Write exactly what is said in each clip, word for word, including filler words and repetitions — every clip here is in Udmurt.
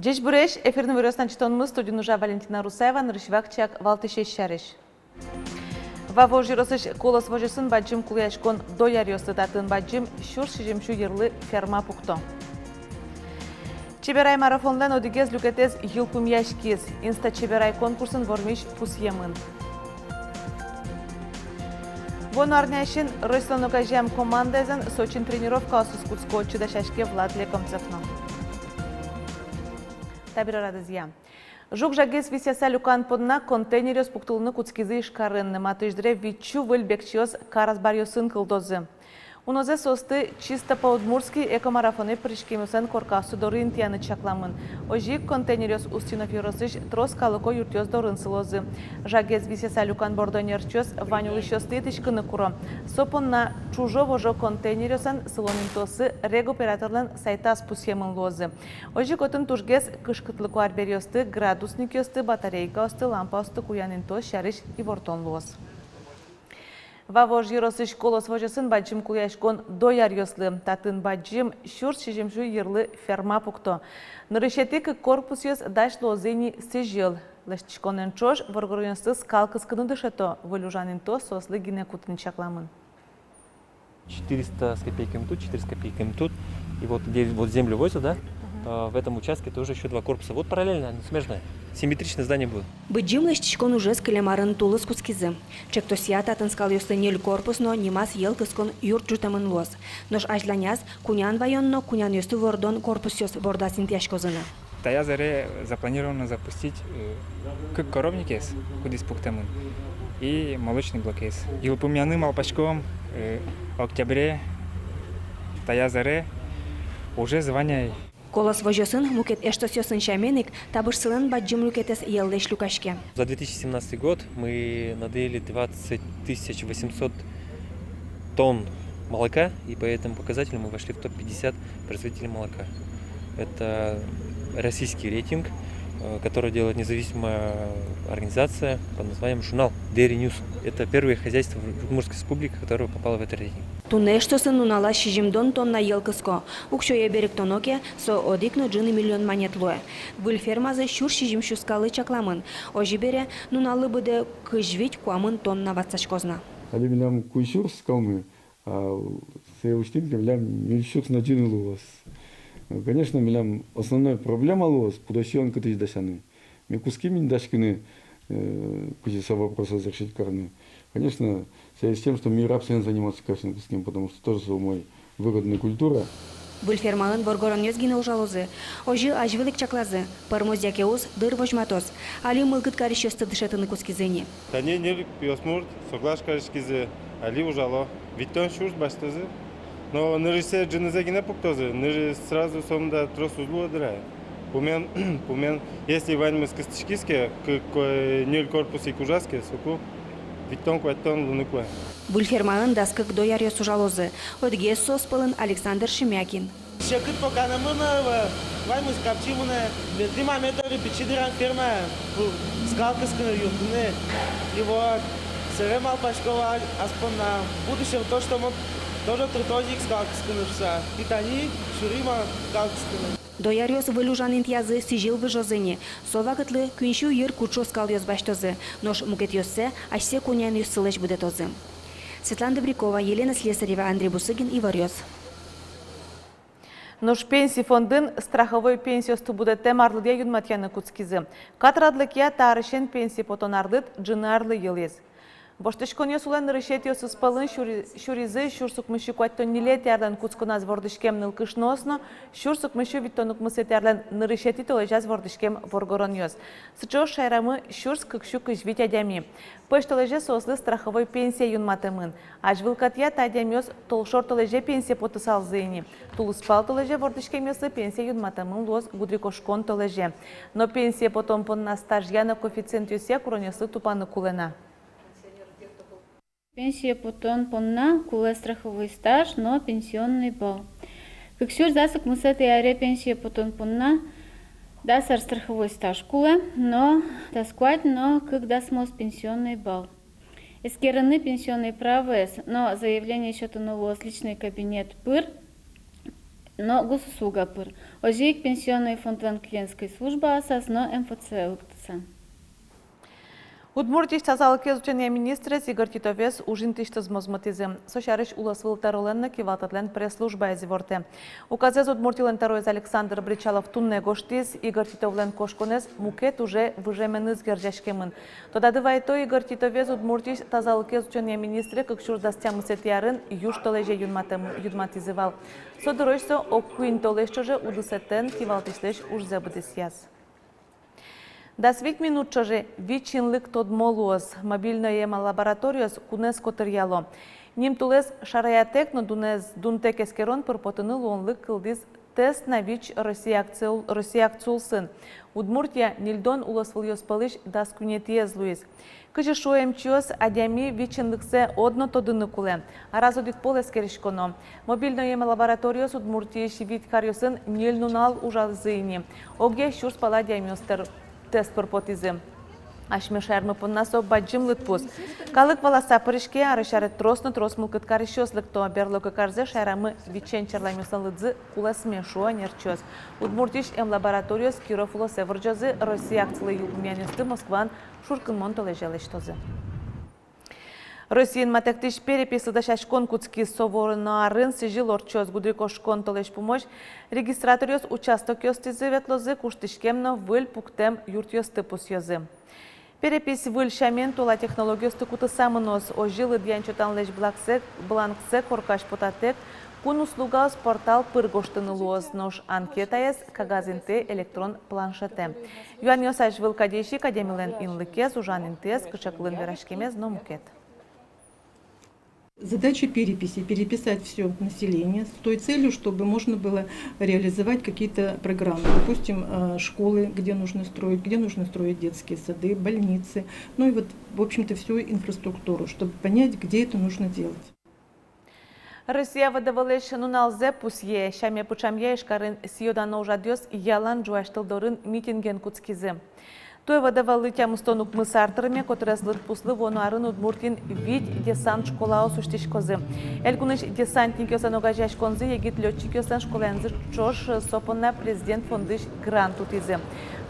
Ӟечбуресь! Эфирын «Иворъёс» но чтонмы, студиын ужа Валентина Русаева. Нырысь вакчияк валтӥсез сярысь. Вавож ёросысь «Колос» возёсын бадӟым кулэяськон дой аръёсы. Татын бадӟым, сюрс сизьым сю йырлы ферма пукто. «Чеберай» марафонлэн одӥгез люкетэз йылпумъяськиз. «Инста-Чеберай» конкурсын вормись пусъемын. Вуоно арняысен Россилэн огазеям командаезлэн Сочин тренировкаосыз кутско, отчы дасяське Влад Лекомцев но. Табере радызъя. Жуг-жагез висъяса люкан понна контейнеръёс пуктылыны кутскизы Ижкарын. Матысь дыре витьсю выль бекчеос кар азбаръёсын кылдозы. Унозэ соосты «Чисто по-удмуртски» экомарафонэ пыриськемъёслэн коркаоссы доры интыяны чакламын. Озьы ик контейнеръёс Устинов ёросысь трос калыко юртъёс дорын сылозы. Жагез висъяса люкан бордо ӧнерчиос вань улӥсьёсты итӥськыны куро. Со понна чужо-вожо контейнеръёслэн сылон интыоссы регоператорлэн сайтаз пусъемын луозы. Озьы ик отын тужгес кышкытлыко арбериосты, градусникъёсты, батарейкаосты, лампаосты куян интыос сярысь ивортон луоз. Вавож ёросысь «Колос» возёсын бадӟым кулэяськон дой аръёслы. Татын бадӟым, сюрс сизьым сю йырлы ферма пукто. Нырысетӥ кык корпусъёс дась луозы ини сӥзьыл. Лэсьтӥськонэн ӵош воргоронъёсты скал кыскыны дышето, выль ужан интыос соослы гинэ кутыны чакламын. Четыреста с копейками тут, четыреста с копейками тут. И вот где вот землю возят, да? Мгм. А, в этом участке тоже ещё два корпуса. Вот параллельно, они смежные. Симметричное здание будет. Быдӟым лэсьтӥськон ужез кылем арын тулыс кутскизы. Чектосъя, татын скалъёслы ньыль корпус но нимаз йӧл кыскон юрт ӝутэмын луоз. Нош азьланяз кунян ваён но кунянъёсты вордон корпусъёс бордаз интыяськозы на. Таяз аре запланировано запустить, э, кык коровникез, кудӥз пуктэмын, и молочный блокез. Йылпумъяны малпаськом, э, октябре, таяз аре, уже званяй. «Колос» возёсын мукет эштосъёсын сямен ик табышсылэн бадӟым люкетэз йӧллэсь люкаське. За две тысячи семнадцатый год мы надоили двадцать тысяч восемьсот тонн молока, и по этому показателю мы вошли в топ пятьдесят производителей молока. Это российский рейтинг, э, который делает независимая организация под названием журнал Dairy News. Это первое хозяйство в Удмуртской Республике, которое попало в этот рейтинг. Туннэ эштосын нуналаз сизьымдон тонна йӧл кыско. Уксёе берыктоно ке, со одӥг но ӝыны миллион манет луэ. Выль фермазы сюрс сизьым сю скаллы чакламын. Озьы бере, нуналлы быдэ кызь вить-куамын тонна ватсаськоз на. Али милям куинь сюрс скалмы, а сое усьтӥм ке, милям ньыль сюрс но ӝыны луоз. Конечно, милям основной проблема луоз пудо сиён кытысь дасяны. Ми кутским ини дасяськыны, э, кызьы со вопросэз решить карыны. Конечно, в связи с тем, что ми рапсэен заниматься карыны кутским, потому что тоже со умой выгодной культура. Выль фермаын воргоронъёс гинэ ужалозы. Озьы азьвыл ик чаклазы: пӧрмоз яке уз, дыр возьматоз. Али мылкыд карисьёсты дышетыны кутскизы ини. Тани ньыль пиосмурт соглаш кариськизы, али ужало. Витьтон сюрс басьтозы. Но нырысьсэ ӝынызэ гинэ пуктозы, нырысь сразу сомында трос уз луы дыр ай. Пумен, пумен, если ваньмыз кыстӥськиз ке, кы-, ко-, ньыль корпус ик ужаз ке, соку витьтон-куатьтон луыны кулэ. Выль фермаын дас кык дой аръёс ужалозы. Одӥгез соос пӧлын Александр Шемякин. Секыт пока номыр но ӧвӧл, ваньмыз капчи мынэ, медӥ мамед доры пичи дырам ферма, бу-, скал кыскыны, юрттыны. И вот, собере малпасько вал ас понна. В будущем то, что мон тоже туртозы ик скал кыскыны шуса. И тани сюри мон скал кыскыны. Дой аръёс выль ужан интыязы сӥзьыл выжозы ини. Со вакытлы куинь сю йыр куӵо скалъёс басьтозы. Нош мукетъёссэ асьсэ кунянъёссылэсь будэтозы. Светлана Добрякова, Елена Слесарева, Андрей Бусыгин, Иворъёс. Нош Пенси фондын страховой пенсиосты будэтэм арлыдъя юнматъяны кутскизы. Кат радлыкъя, та арысен пенсие потон арлыд ӝыны арлы йылӥз. Воштӥськонъёс улэ нырысетӥосыз пӧлын сюри-, сюризы сюрс укмыссю куатьтон ньылетӥ арлэн кутсконаз вордӥськем нылкышноос но сюрс укмыссю витьтон укмысэтӥ арлэн нырысетӥ толэзяз вордӥськем воргоронъёс. Сыӵеос шаерамы сюрс кыксю кызь вить адями. Пӧсьтолэзе соослы страховой пенсия юнматэмын. Азьвыл катъя та адямиос толшор толэзе пенсие потысалзы ини. Тулыспал толэзе вордӥськемъёслы пенсия юнматэмын луоз гудырикошкон толэзе. Но пенсие потон понна стажъя но коэффициентъёсъя куронъёслы тупаны кулэ на. Пенсие потон понна кулэ страховой стаж но пенсионный балл. Кык сюрс дас укмысэтӥ аре пенсие потон понна дас ар страховой стаж кулэ, но дас куать но кык дасмос пенсионный балл. Эскерыны пенсионный правоез но заявление сётыны луоз личный кабинет пыр но госуслуга пыр. Озьы ик пенсионный фондлэн клиентской службаосаз но МФЦ лыктыса. Удмуртиысь тазалыкез утёнъя министрез Игорь Титовез уж интыысьтыз мозмытӥзы. Со сярысь улосвыл тӧролэн но кивалтэтлэн пресс-службаез ивортэ. Указэз Удмуртилэн тӧроез Александр Бречалов туннэ гожтӥз. Игорь Титовлэн кошконэз мукет уже выжеменыз герӟаськемын. Тодады вайто, Игорь Титовез Удмуртиысь тазалыкез утёнъя министрез кык сюрс дас тямысэтӥ арын южтолэзе юнматэм-, юнматӥзы вал. Со дырозь со ог куинь толэзь ӵоже удысэтэн кивалтӥсьлэсь ужзэ быдэсъяз. Дас вить минут ӵоже ВИЧ-инлык тодмо луоз. Мобильной эм лабораториос кунэз котыръяло. Ним-тулэз шараятэк но дунэз, дунтэк эскерон пыр потыны луонлык кылдӥз «Тест на ВИЧ» Россия акци ул-, Россия акци улсын. Удмуртия ньыльдон улосвылъёс пӧлысь дас куинетӥез луиз. Кызьы шуо эмчиос, адями ВИЧ-инлыксэ одно тодыны кулэ. Араз одӥг пол эскериськоно. Мобильной эм лабораториос Удмуртиысь вить каръёсын ньыль нунал ужазы ини. Огъя сюрс пала адямиос тер-, тест пыр потӥзы. Асьме шаермы понна со бадӟым лыдпус. Калык валаса пыриське, арысь аре трос но трос мылкыд карисьёс лыкто. Берло кык арзэ шаерамы ВИЧ-ен черламъёслэн лыдзы кулэсме, шуо ӧнерчиос. Удмуртиысь эм лабораториос Киров улосэ вордӟозы, Россия акцилы йылпумъянъёсты Москваын шуркынмон толэзе лэсьтозы. Россиын матэктӥсь переписьлы дасяськон кутскиз. Со вуоно арын сӥзьыл ортчоз. Гудырикошкон толэзь пумозь регистраторъёс участокъёстӥзы ветлозы, куштӥськем но выль пуктэм юртъёсты пусъёзы. Перепись выль сямен туала технологиосты кутыса мыноз. Озьы лыдъян-чотанлэсь бланксэ, бланксэ коркась потатэк, кун услугаос портал пыр гожтыны луоз, нош анкетаез кагаз интые, электрон планшетэ. Юанъёс азьвыл кадесь ик: адямилэн инлыкез, ужан интыез, кыӵе кылын вераськемез но мукет. Задача переписи — переписать всё население с той целью, чтобы можно было реализовать какие-то программы. Допустим, э, школы, где нужно строить, где нужно строить детские сады, больницы. Ну и вот, в общем-то, всю инфраструктуру, чтобы понять, где это нужно делать. Россия ВДВ-лэсь нуналзэ пусъе. Сяме пыӵамъя Ижкарын сӥё-дано ужрадъёс ялан ӝуась тыл дорын митинген кутскизы. Туэ ВДВ-лы тямыстон укмыс ар тырме. Котырес лыдпуслы вуоно арын Удмуртиын вить десант школаос усьтӥськозы. Элькунысь десантникъёслэн огазеяськонзы егит лётчикъёслэн школаенызы ӵош со понна Президент фондысь грант утӥзы.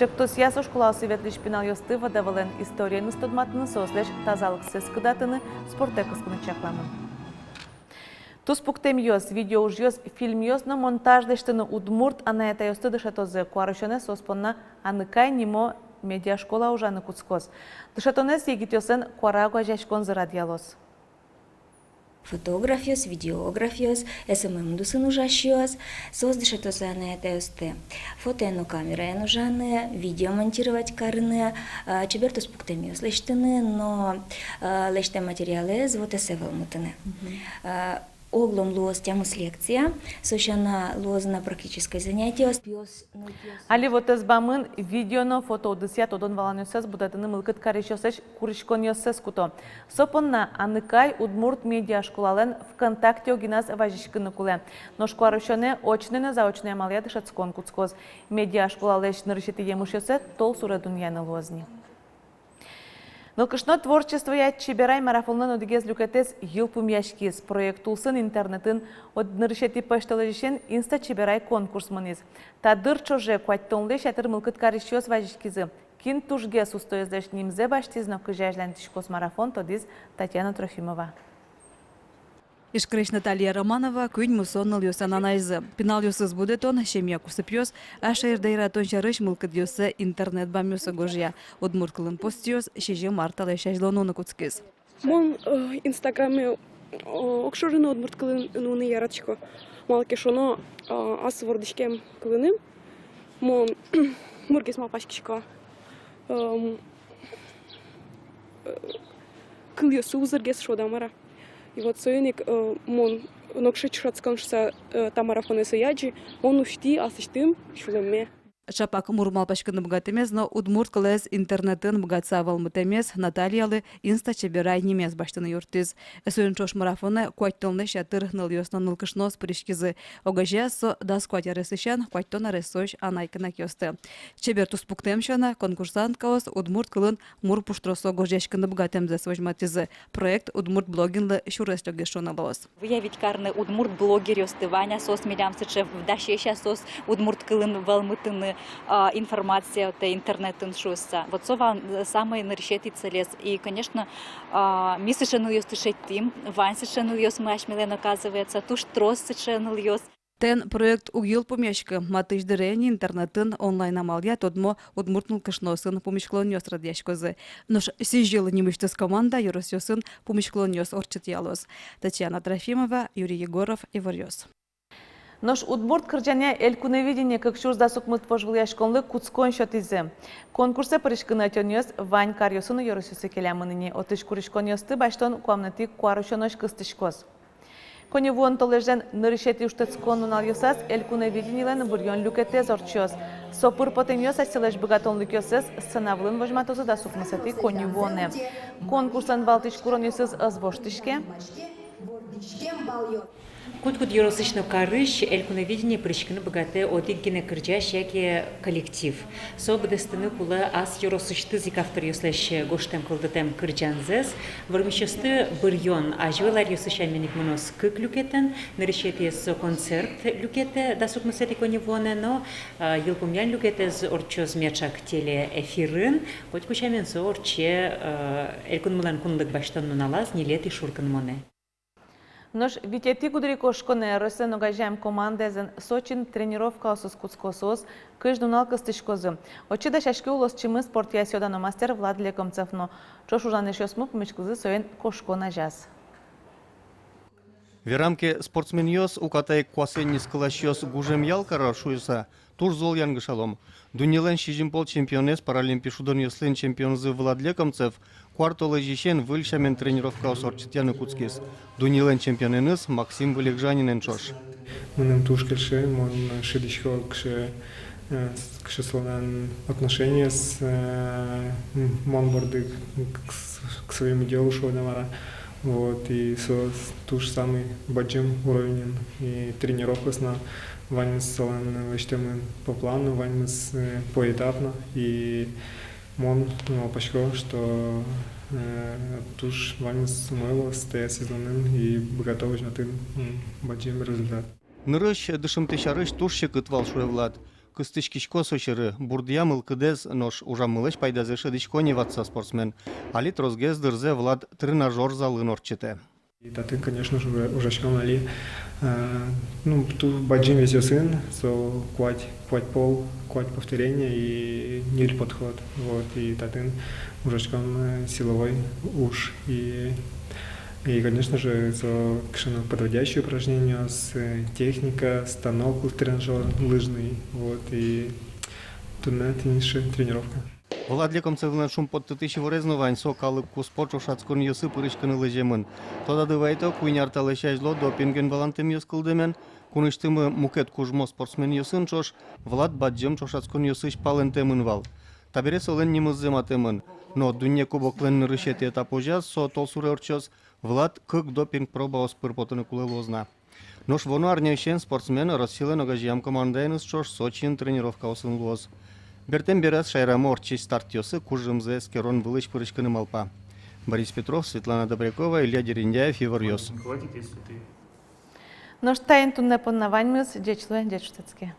Ӵектосъя со школаосы ветлӥсь пиналъёсты ВДВ-лэн историеныз тодматыны, соослэсь тазалыксэс кыдатыны, спортэ кыскыны чакламын. Туспуктэмъёс, видеоужъёс, фильмъёс но монтаж лэсьтыны удмурт анай-атайёсты дышетозы. Куарусёнэ соос понна «Аныкай» нимо медиашкола ужаны кутскоз. Дышетонэз егитъёслэн куара огазеяськонзы радъялоз. Фотографъёс, видеографъёс, эсэмэм удысын ужасьёс, соос дышетозы анай-атайёсты фотоен но камераен ужаны, видео монтировать карыны, а, чебер туспуктэмъёс лэсьтыны, но, а, лэсьтэм материалэз вотэсэ вӧлмытыны. Мгм. А, оглом луоз тямыс лекция, со сяна луозы на практической занятиос. Али вотэс бамын видео но фото удысъя тодон-валанъёссэс будэтыны мылкыд карисьёслэсь куриськонъёссэс куто. Со понна «Аныкай» удмурт медиашколалэн ВКонтакте огиназ вазиськыны кулэ. Нош куарусёнэ очной но заочной амалъя дышетскон кутскоз. Медиашколалэсь нырысетӥ емышъёссэ толсуре дунъяны луоз ни. Нылкышно творчествоя «Чеберай» марафонлэн одӥгез люкетэз йылпумъяськиз. Проект улсын интернетын од-, нырысетӥ пӧсьтолэзьысен «Инста-Чеберай» конкурс мынӥз. Та дыр ӵоже куатьтонлэсь ятыр мылкыд карисьёс вазиськизы. Кин тужгес устоезлэсь нимзэ басьтӥз но кызьы азьланьтӥськоз марафон, тодӥз Татьяна Трофимова. Ижкарысь Наталья Романова куинь мусо нылъёслэн анайзы. Пиналъёсыз будэтон, семья кусыпъёс, а шаерде яратон сярысь мылкыдъёссэ интернет бамъёсы гожъя. Удмурт кылын постъёс сизьым ар талэсь азьло нуны кутскиз. Мон, э, Инстаграме, э, огшоры но удмурт кылын нуны яратӥсько. Малы ке шуоно, э, ас вордӥськем кылыным мон мургес малпаськисько. Эм, э, кылъёсы узыргес шуод-а, мар-а. И вот соин ик, э, мон нокыӵе ӵошатскон шуыса, э, та марафонэ сое адӟи, мон усьтӥ аслэсьтым сюлэмме. Чапак мур малпаськыны быгатэмез но удмурт кылэз интернетын быгатыса вӧлмытэмез Натальялы «Инста чеберай» нимез басьтыны юрттӥз. Соин ӵош марафонэ куатьтонлэсь ятыр нылъёс но нылкышноос пыриськизы. Огазеяз со дас куать аресысен куатьтон аресозь анай-кынакъёсты. Чебер туспуктэм сяна, конкурсанткаос удмурт кылын мур пуштросо гожъяськыны быгатэмзэс возьматӥзы. Проект удмурт блогинлы сюрес лёгес шуыны луоз. Выявить карыны удмурт блогеръёсты, вань-а соос милям сыӵе, дасесь-а соос удмурт кылын вӧлмытыны, а, информация отэ интернетын шуыса. Вот со вал, э, самой нырысетӥ целез. И, конечно, а, ми сыӵе нылъёсты шедьтӥм, вань сыӵе нылъёсмы асьмелэн, оказывается, туж трос сыӵе нылъёс. Тӥни проект уг йылпумъяськы, матысь дыре ини интернетын онлайн амалъя тодмо удмурт нылкышноосын пумиськылонъёс радъяськозы. Нош «Сӥзьыл» нимысьтыз команда ёросъёсын пумиськылонъёс ортчытъялоз. Татьяна Трофимова, Юрий Егоров, «Иворъёс». Нош удмурт кырӟанъя «Элькуновидение» кык сюрс дас укмыс вожвылъяськонлы кутскон сётӥзы. Конкурсэ пыриськыны ӧтёнъёс вань каръёсы но ёросъёсы келямын ини. Отысь куриськонъёсты басьтон куамынэтӥ куарусёнозь кыстӥськоз. Коньывуон толэзьлэн нырысетӥ шутэтскон нуналъёсаз «Элькуновидениелэн» быръён люкетэз ортчоз. Со пыр потэмъёс асьсэлэсь быгатонлыкъёссэс сцена вылын возьматозы дас укмысэтӥ коньывуонэ. Конкурслэн валтӥсь куронъёсыз ӧз воштӥське. Котькуд ёросысь но карысь «Элькуновидение» пыриськыны быгатэ одӥг гинэ кырӟась яке коллектив. Со быдэстыны кулэ ас ёросысьтыз ик авторъёслэсь гожтэм-кылдытэм кырӟанзэс. Вормисьёсты быръён азьвыл аръёсы сямен ик мыноз кык люкетэн. Нырысетӥез со концерт люкетэ дас укмысэтӥ коньывуонэ но, а, йылпумъян люкетэз ортчоз меӵак телеэфирын. Котьку сямен со ортче, а, Элькунмылэн кунлык басьтон нуналаз, ньылетӥ шуркынмонэ. Нош витетӥ гудырикошконэ Россилэн огазеям командаезлэн Сочиын тренировкаосыз кутско. Соос кызь нунал кыстӥськозы. Отчы дасяське улосчимы, спортъя ӧдъяно мастер Влад Лекомцев но. Ӵош ужан эшъёсмы пумиськылӥзы соин кошкон азяз. Верам ке, спортсменъёс уката ик куасэн нискыласьёс гужем ял каро шуыса, туж зол янгышалом. Дуннелэн сизьым пол чемпионэз, Паралимпи шудонъёслэн чемпионзы Влад Лекомцев куартолэзьысен выль сямен тренировкаос ортчытъяны кутскиз дуннелэн чемпионэныз Максим Вылегжанинэн ӵош. Мыным туж кельше, мон шӧдӥсько кыӵе, э, кыӵе солэн отношениез, э, м, мон борды к, к с-, к своему делу шуод-а, мар-а. Вот, и со с-, туж самый бадӟым уровеньын. И тренировкаос но ваньмыз солэн лэсьтэмын по плану, ваньмыз, э, поэтапно. И мон, ну, малпасько, что, э, туж ваньмыз умой луоз та сезонын и быгато возьматыны, м, бадӟым результат. Нырысь дышымтэ сярысь туж секыт вал, шуэ Влад. Кыстӥськисько со сьӧры, бурдъя мылкыдэз, нош ужаммылэсь пайдазэ шӧдӥсько ни, ватса спортсмен. Али тросгес дырзэ Влад тренажёр залын ортчытэ. И татын, конечно же, уже ужаськом али, э, ну, туж бадӟым весъёсын, со куать, куать пол, куать повторение и ньыль подход. Вот, и татын ужаськом, э, силовой уж. И, и, конечно же, со кыӵе но подводящие упражнения, с, э, техника, станок, тренажёр лыжный. Вот, и туннэ тӥни сыӵе тренировка. Влад Лекомцевлэн шумпоттытӥсь иворез но вань. Со калык куспо ӵошатсконъёсы пыриськыны лэземын. Тодады вайто, куинь ар талэсь азьло допинген валантэмъёс кылдэмын. Кунысьтымы мукет кужмо спортсменъёсын ӵош Влад бадӟым ӵошатсконъёсысь палэнтэмын вал. Табере солэн нимыз зэматэмын. Но дунне кубоклэн нырысетӥ этапозяз, со толсуре ортчоз, Влад кык допинг пробаос пыр потыны кулэ луоз на. Нош вуоно арняысен спортсмен Россилэн огазеям командаеныз ӵош Сочиын тренировкаосын луоз. Бертэм бераз шаерамы ортчись стартъёсы кужымзэ эскерон вылысь пыриськыны малпа. Борис Петров, Светлана Добрякова, Илья Дерендяев, «Иворъёс». Нош таин туннэ понна ваньмыз. Ӟеч луэ, ӟеч шутэтске.